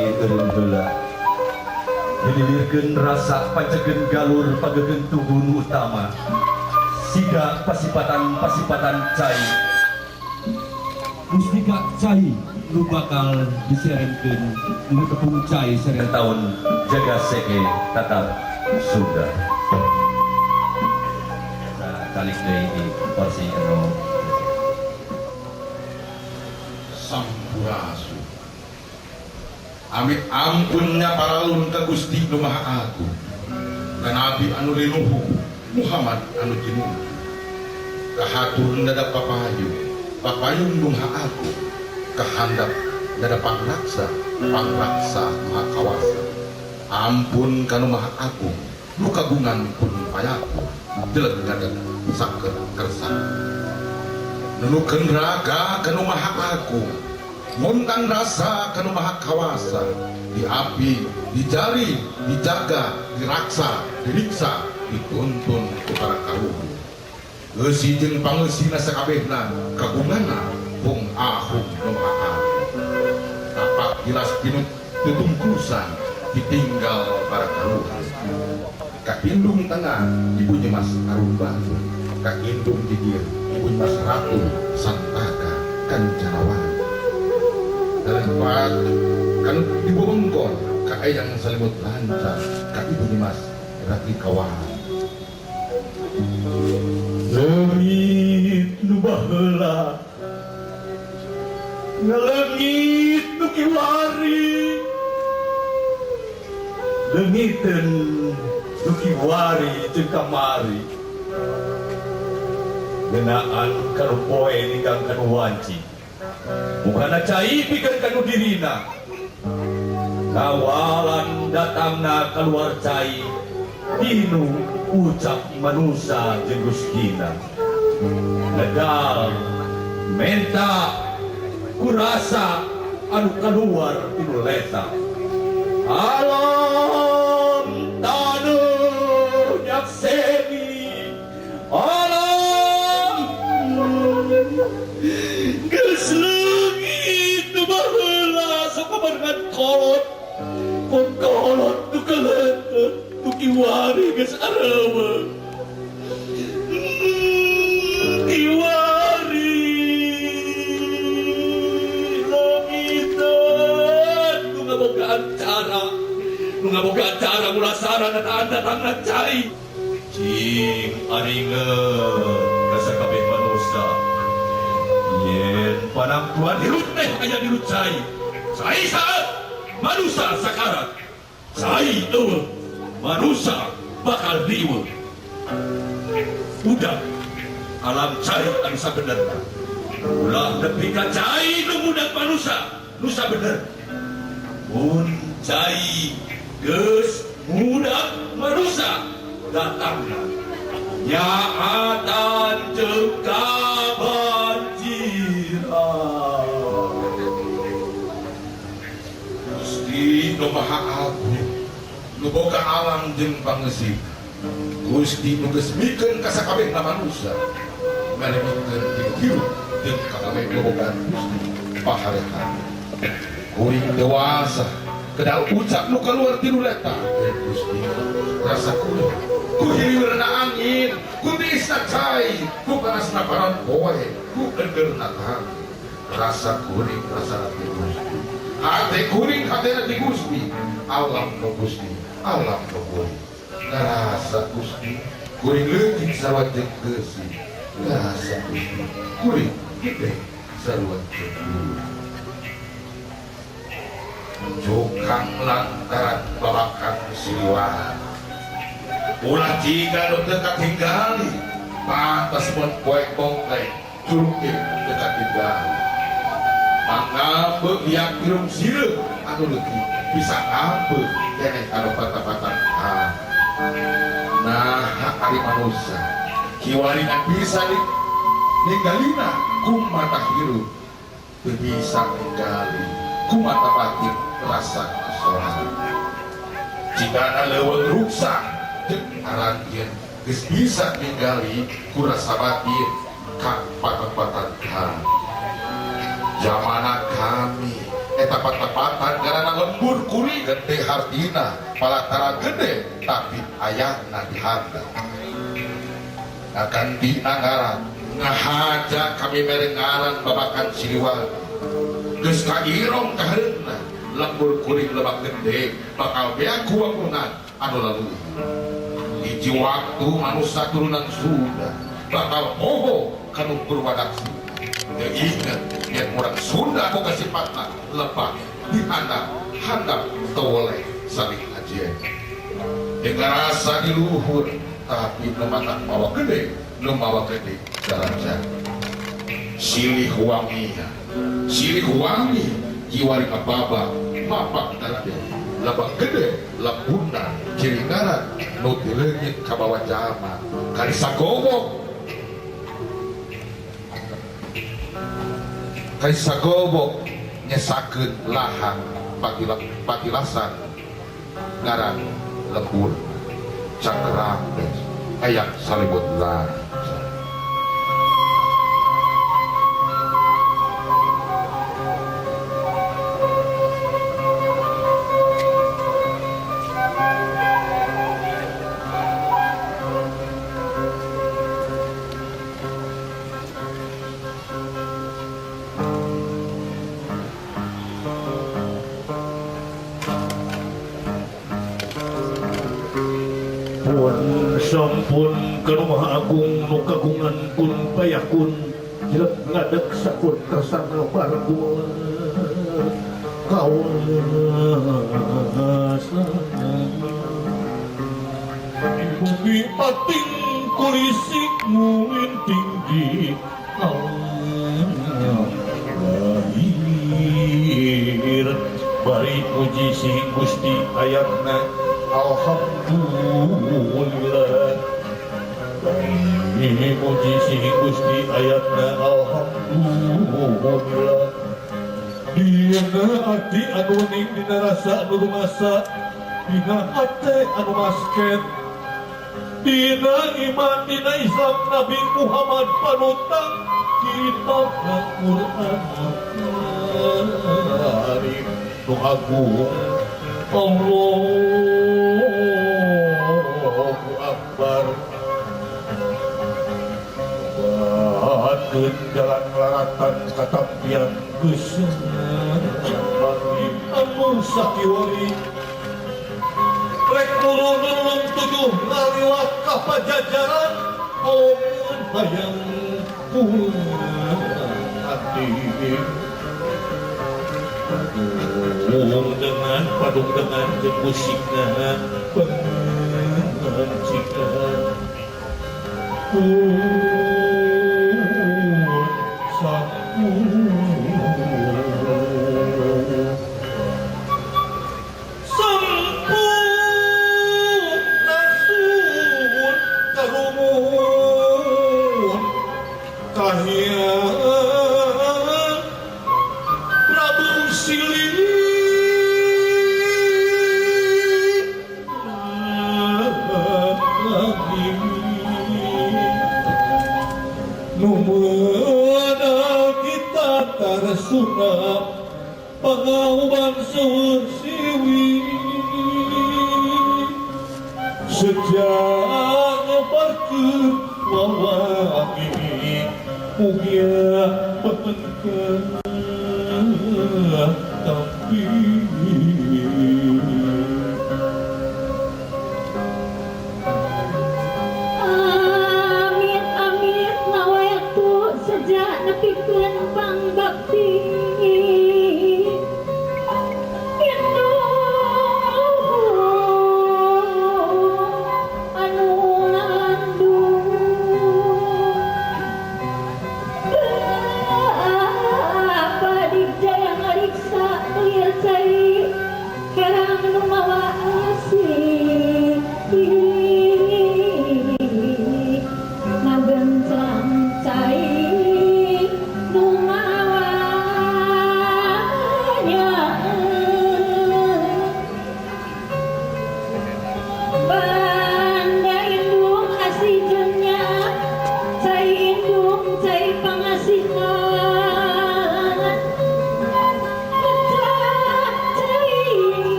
Angin eureun heula. Dililirkeun rasa pancegen galur pagegen tugu nu utama. Siga pasipatan-pasipatan cai. Mustika cai nu bakal diserenkeun dina tepung cai seren tahun jaga seke tatap Sunda. Nah, calik deui di porsi anu Sampurasun. Amit ampunnya paralun ka Gusti Nu Maha Agung. Ka Nabi anu linuhu Muhammad anu jinuh. Kahatur nada papayung, papayung Nu Maha Agung. Kahandap nada pangraksa, pangraksa Maha Kawasa. Ampun ka Nu Maha Agung, nu kagungan kun payakun, jelek gadeg saker kersa. Nunukeun raga ka Nu Maha Agung, ngontang rasa ka Nu Maha Kawasa, di api, dijari, dijaga, diraksa, diriksa, dituntun ku para kaluhur. Eusi jeung pangeusina sakabehna kagunganna Hung Ahung Nu Maha Agung. Tapak tilas tinut tutungkusan ditinggal para kaluhur. Kakindung tengah Ibu Nyimas Arumbatu, Kakindung gigir Ibu Nyimas Ratu Santaka Kancanawati. Dalam kan di Bobongkor ka Eyang Salimut Lancar ka Ibu Nyimas Rati Kawan. Leungit nu baheula ngaleungit nu kiwari, leungiteun nu kiwari jeung kamari, ngeunaan kanu poe ninggang kanu wanci, mukana cai pikeun kanu dirina, kawalan datangna keluar cai dinu ucap manusa jeung Gustina, medal menta kurasa anu keluar tinu leta alam taneuh nyakseni alam geus leungit nu baheula sok kabarengan kolot kon kolot nu kaleunteut nu kiwari geus areuweung. Kiwari leungiteun nu ngabogaan cara, nu ngabogaan cara mulasara nataan datangna cai. Cing aringeun ka sakabeh manusa yen panangtuan hirup teh aya di cai. Cai saat manusa sakarat, cai eueuh manusa bakal riweuh. Udah alam cai anu sabenerna, ulah nepi ka cai nu budak manusa nu sabenerna. Mun cai geus budak manusa datangna nyaatan jeung kabanjiran. Gusti Nu Maha Agung, nu boga alam jeung pangeusi, Gusti nu geus mikeun ka sakabehna manusa, ngalemikeun dinu hirup jeung kabeh bobogaan Gusti paharehan. Kuring dewasa kedal ucap nu keluar tinu leta. Eh, Gusti, rasa kuring ku hiliwirna angin, ku tiisna cai, ku panasna panon poe, ku endeurna taneuh. Rasa kuring rasa ti Gusti, hate kuring hatena ti Gusti, alam nu Gusti alam nu kuring. Ngarasa Gusti kuring leutik sarua jeung geusi. Ngarasa Gusti kuring gede sarua jeung guru. Cukang lantaran babakan Siliwangi, ulah jika nu teu katinggali. Pantas mun poek bongklek curug ge teu katinggali. Mangambeu biak irung sireuk anu leutik bisa ngambeu keneh anu patah-patah. Nah, ari manusia kiwari ngan bisa di ninggalina ku mata hirup, teu bisa ninggali ku mata batin rasa kesorangan. Jika leuweung ruksak jeung aranjeun geus bisa ninggali ku rasa batin ka patempatan kami. Zamana kami Eta patepatan ngaranna lembur kuring gede hartina palatara gede tapi ayahna dihandap. Ngagantina ngaran ngahaja kami mere ngaran babakan Siliwangi. Geus kairong kahareupna lembur kuring lebak gede bakal beak ku wangunan anu lalu. Hiji waktu manusia turunan Sunda bakal poho kanu Purwadaksi. Teu inget yen urang Sunda boga sifatna lebak dihandap handap teu woleh saling ajen. Teu ngarasa di luhur tapi nu matak mawa gede nu mawa gede darajat. Silih wangi silih wangi jiwari kababa mapak darajat lebak gede lembuna ciri ngaran nu dileungit kabawa jalma kari sagobok kari sagobok nyesakeun lahang patilasan ngaran lembur cangkerang ayak salibut lah. Sampun ka Agung nu kagungan kun payakun jelek ngadeg sakun kersana pargun kawasan di bumi pating kulisik ngulinting di alam lahir bari puji si Gusti ayatna alhamdulillah. Ini puji si Gusti ayatna alhamdulillah. Dina ati anu ning dina rasa anu rumasa dina hate anu masket dina iman dina Islam Nabi Muhammad panutan kitab Al-Qur'an Karim nu agung Allahu Akbar. Bahakeun jalan laratan katampian geus bagi anu sakiwari rek nurun tujuh ngaliwat ka pajajaran omongan hayang pulang hati padung dengan padung dengan jeung musikna pencikan pun sampun sempurna sun karumun kahiyang Prabu Silih Numuna kita tarsuna pangauban seueur siwi sejak nyebarkeun wawangi mugia pepengkeun tampi. Amit amit nawaitu sejak nepikeun pangbakti anu ngandung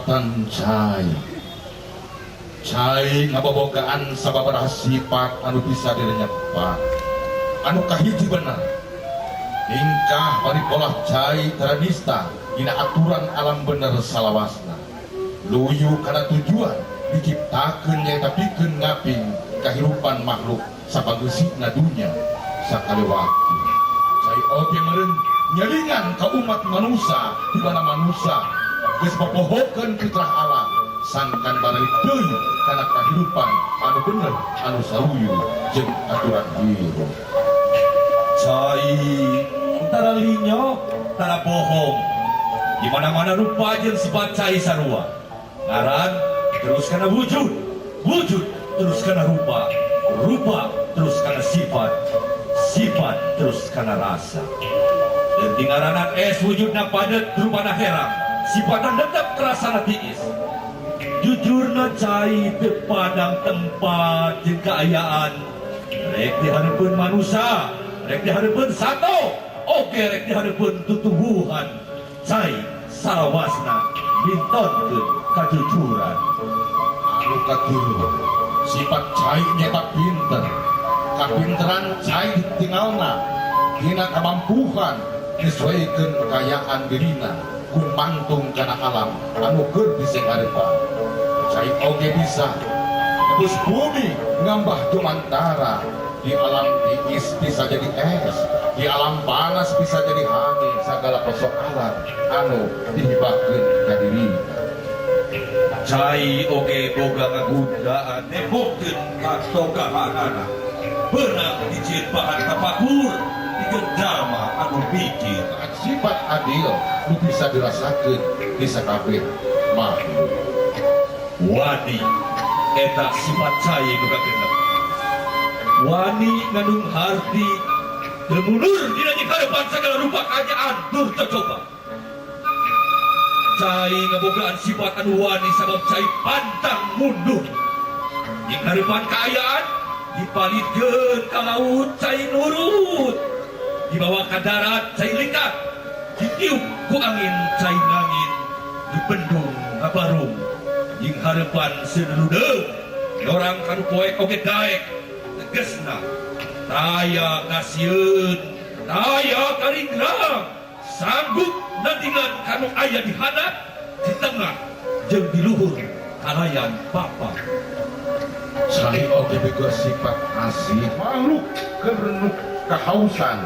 Kasipatan cai. Cai ngabobogaan sababaraha sifat anu bisa direnyepan. Anu kahiji bener. Tingkah paripolah cai tara nista dina aturan alam bener salawasna. Luyu kana tujuan diciptakeun nyaeta pikeun ngaping kahirupan makhluk sapageusina dunya sakali waktu. Cai oge meureun nyelingan ka umat manusia di mana manusia geus popohokeun fitrah alam sangkan balik deui kana kahirupan anu bener anu saluyu jeung aturan hirup. Cai tara linyok tara bohong. Di mana-mana rupa jeung sifat cai sarua. Ngaran terus kana wujud, wujud terus kana rupa, rupa terus kana sifat, sifat terus kana rasa. Dan di ngaranan es wujudna padet rupana herang, sifatna tetep rasana tiis. Jujurna cai teu padang tempat jeung kaayaan. Rek dihareupeun manusia, rek dihareupeun sato, oge rek dihareupeun tutuwuhan. Cai salawasna mintonkeun kajujuran. Anu katilu, sifat cai nyata pinter. Kapinteran cai ditinggalna dina kamampuhan nyesuaikeun kekayaan dirina gumantung kana alam anu keur disengharepan. Cai oge bisa nebus bumi ngambah jumantara. Di alam tiis bisa jadi es, di alam panas bisa jadi hangat. Segala persoalan anu dihibahkeun ka dirina. Cai oge boga ngagundaan nempokeun katogahanana. Beunang dijieun bahan tapakur pikeun jalma anu mikir. Sifat adil nu bisa dirasakeun di sakabeh makhluk. Wani eta sifat cai nu kagenep. Wani ngandung harti teu mundur dina nyingharepan sagala rupa kaayaan tur cocoba. Cai ngabogaan sifat anu wani sabab cai pantang mundur. Nyingharepan kaayaan dipalitkeun ka laut cai nurut, dibawa ka darat cai likat, ditiup ku angin cai ngangin, dibendung ngabarung. Nyingharepan seuneudeung dorang kanu poek oge daek. Tegesna taya kasieun, taya karingrang, sanggup nandingan kanu aya di handap, di tengah jeung di luhur kalayan bapa. Cai oge boga sifat asih makhluk keur nu kahausan.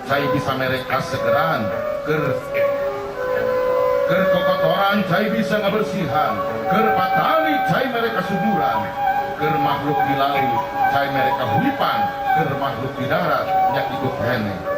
Cai bisa mere kasegeran, keur kokotoran cai bisa ngabersihan, keur patani cai mere kasuburan, keur makhluk di laut cai mere kahuripan, keur makhluk di darat nya kitu keneh.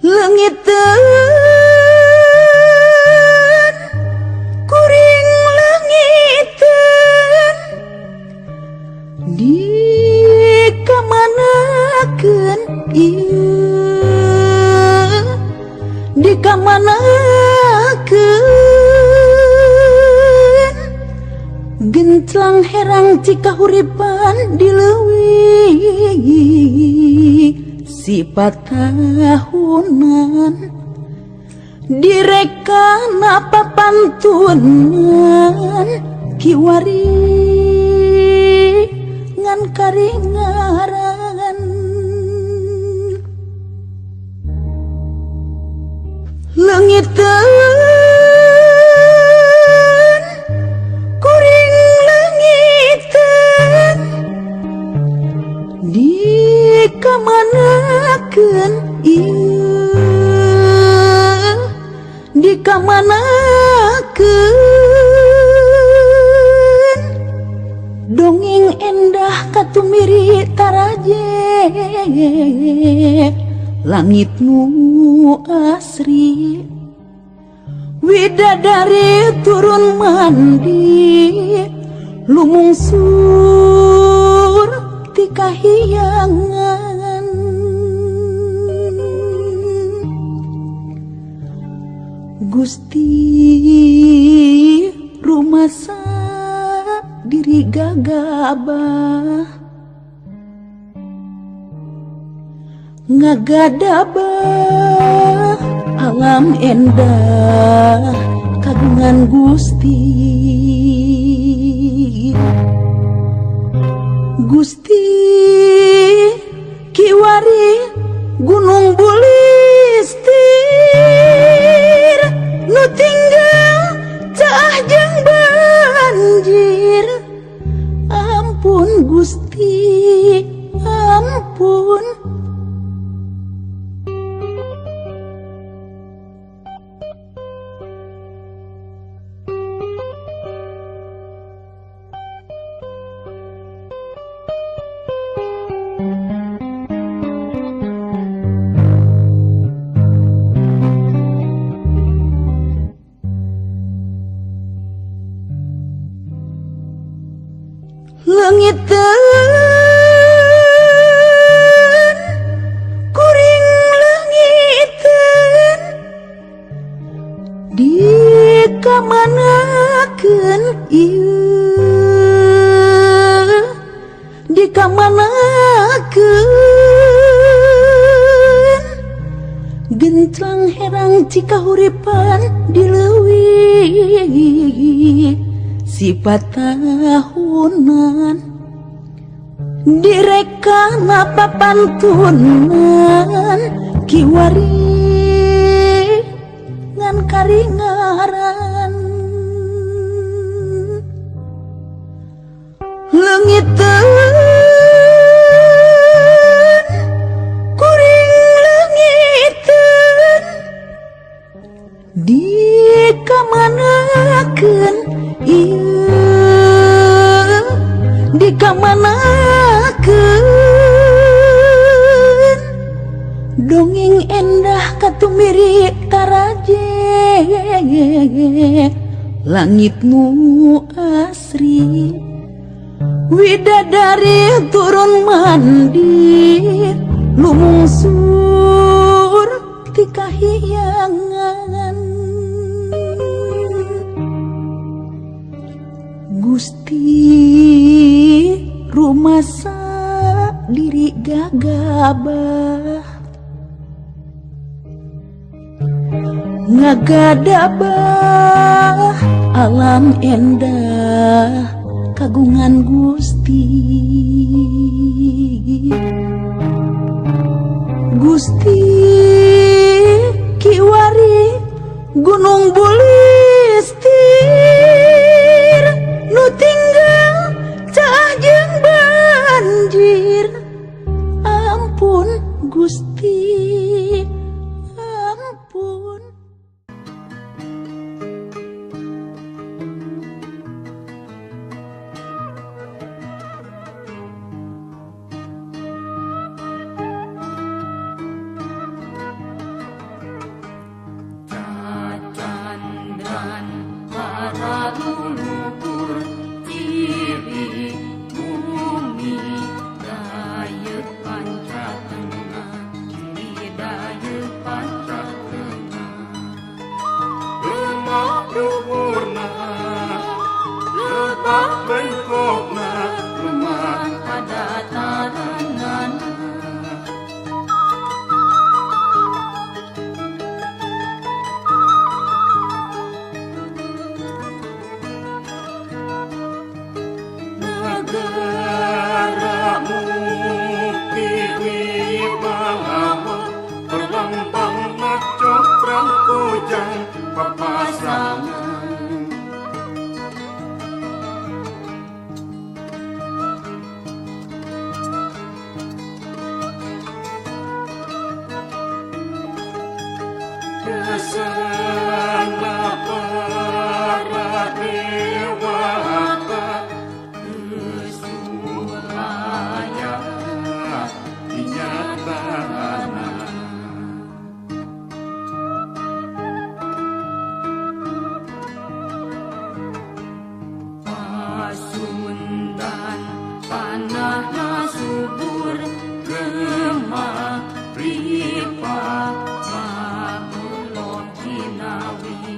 Leungiteun kuring leungiteun dikamanakeun ieu, dikamanakeun genclang herang cikahuripan di leuwih sifat tahunan direkana papantunan kiwari ngan karingaran. Leungiteun kuring leungiteun dikamanakeun ieu, dikamanakeun dongeng endah katumiri taraje langit nu asri widadari turun mandi lumungsur ti kahiyangan. Gusti rumasa diri gagabah ngagadabah alam endah kagungan Gusti. Gusti kiwari gunung bulistir nu tinggal caah jeung banjir. Ampun Gusti, ampun. Leungiteun kuring leungiteun dikamanakeun ieu dikamanakeun genclang herang cikahuripan di leuwih sifat tahunan direkana papantunan kiwari ngan karingaran. Leungiteun kuring leungiteun dikamanakeun ieu dikamanakeun dongeng endah katumiri taraje langit nu asri widadari turun mandi lumungsur ti kahiyangan. Gusti rumasa diri gagabah ngagadabah alam endah kagungan Gusti. Gusti kiwari gunung bulistir nu tinggal caah jeung banjir. Ampun Gusti, ampun. Cacandan para leluhur ciri bumi dayeuh panca tengah, ciri dayeuh panca tengah. Lemah luhurna, lebak bengkokna, lemah padataranana. Negara mukti wibawa, terlambang cokran kujang papasangan. Kesana para dewata, kesulaya dinyatana. Pasundan tanahna subur gema ripa makulon jinawi.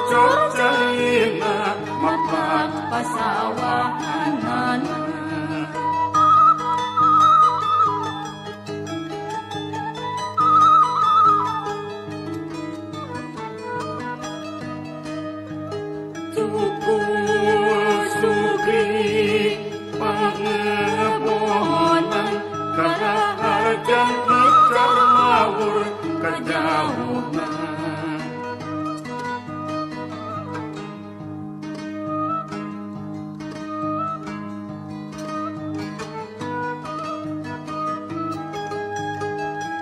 Kocor caina Mapak pasawahanana. Cukup sugri pangebonan karaharjan mecar mawur kejauhan.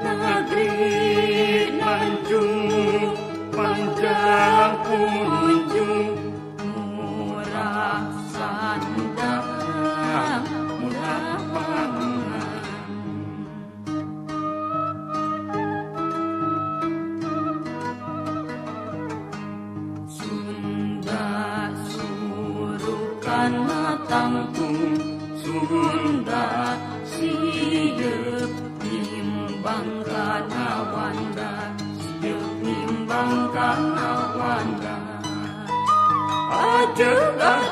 Negeri Nanjung panjang kunjung murah sandang murah pangan. Sunda surukan tangtung Sunda sieup nimbang kana wanda, sieup nimbang kana wanda. Ajeuk.